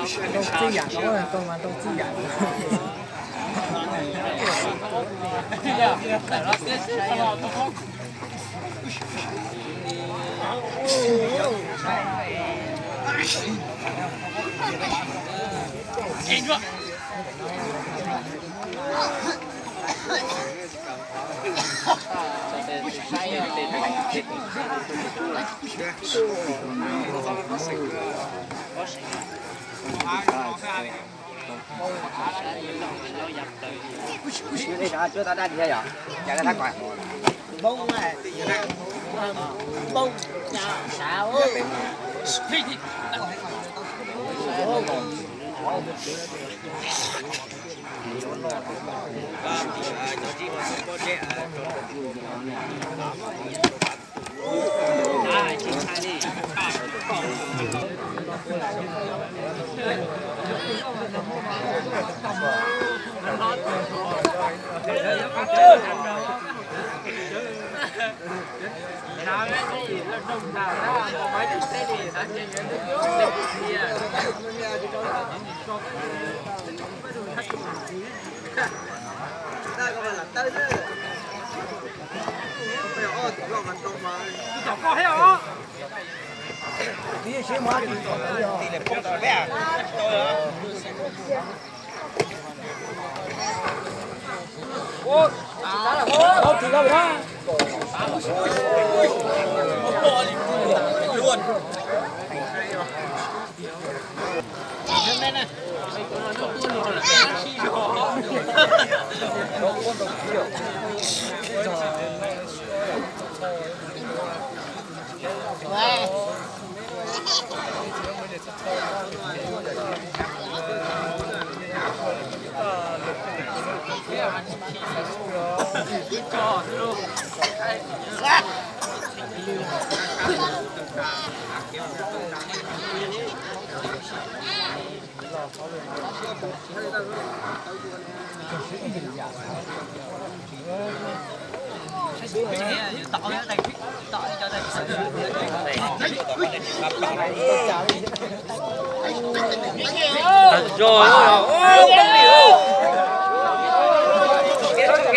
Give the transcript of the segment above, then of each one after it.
Rau txij yam no, tau mas rau txij yam.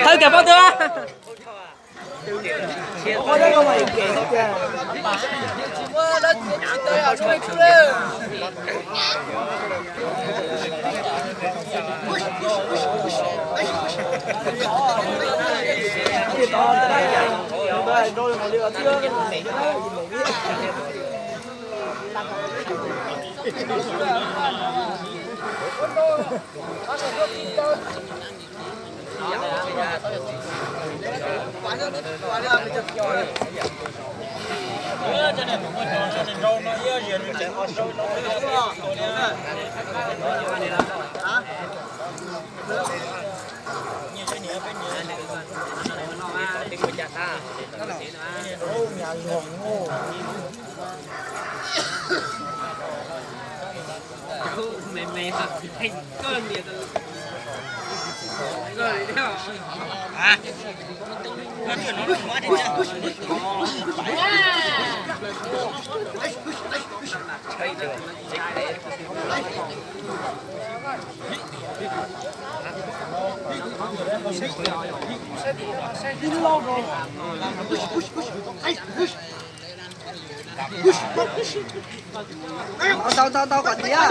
Thawb kiag pob twg. Tau, tau, tau kom tiav.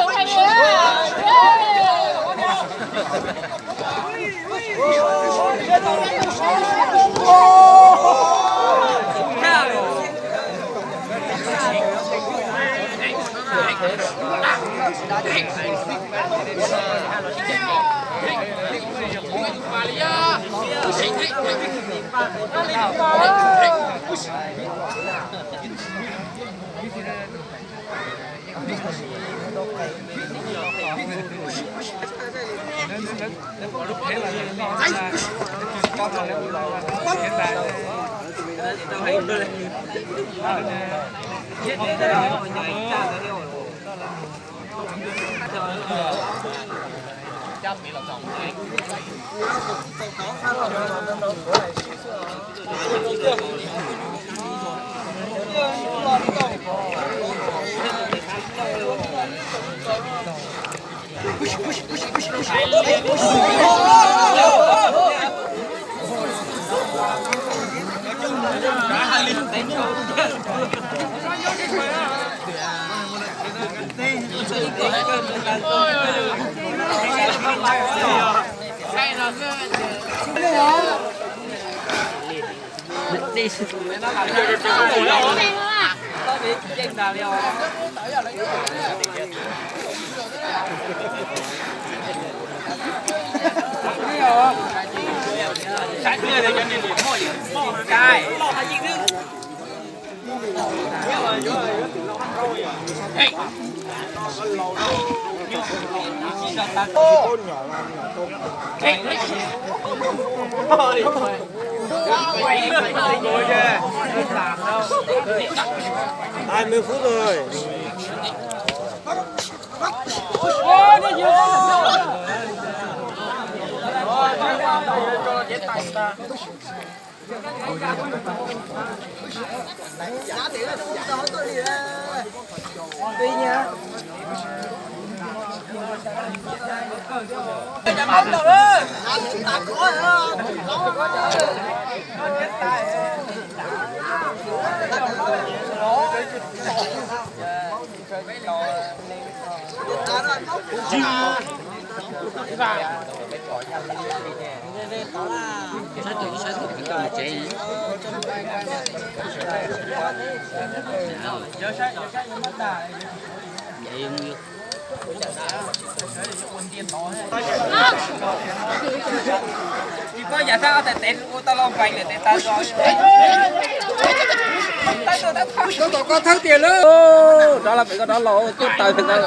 Hai mươi phút rồi. Koj thawb tias lawm, rov los pem koj rov los twb taw pem koj,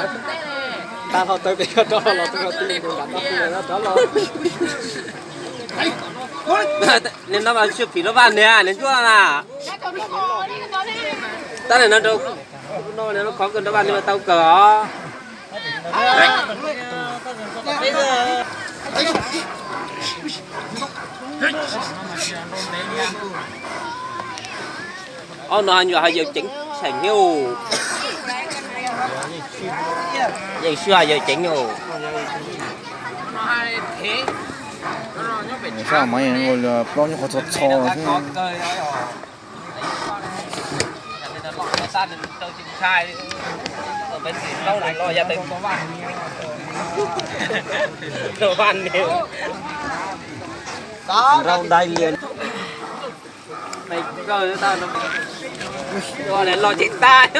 taw hau taw pem koj rov los, rov los. Nws no mas tsw phim lub vaj niag nws ncuaj na. Tab nim no rau no lub khov kawg nrog vaj niag tau kawg os. Ob no nyuam ho yawg ceev tseem thiab. Yeej sib ho yawg ceev os. Sab mas plaub nyob qhov txho txho xwb. Rau dai lias. Los tsis tag.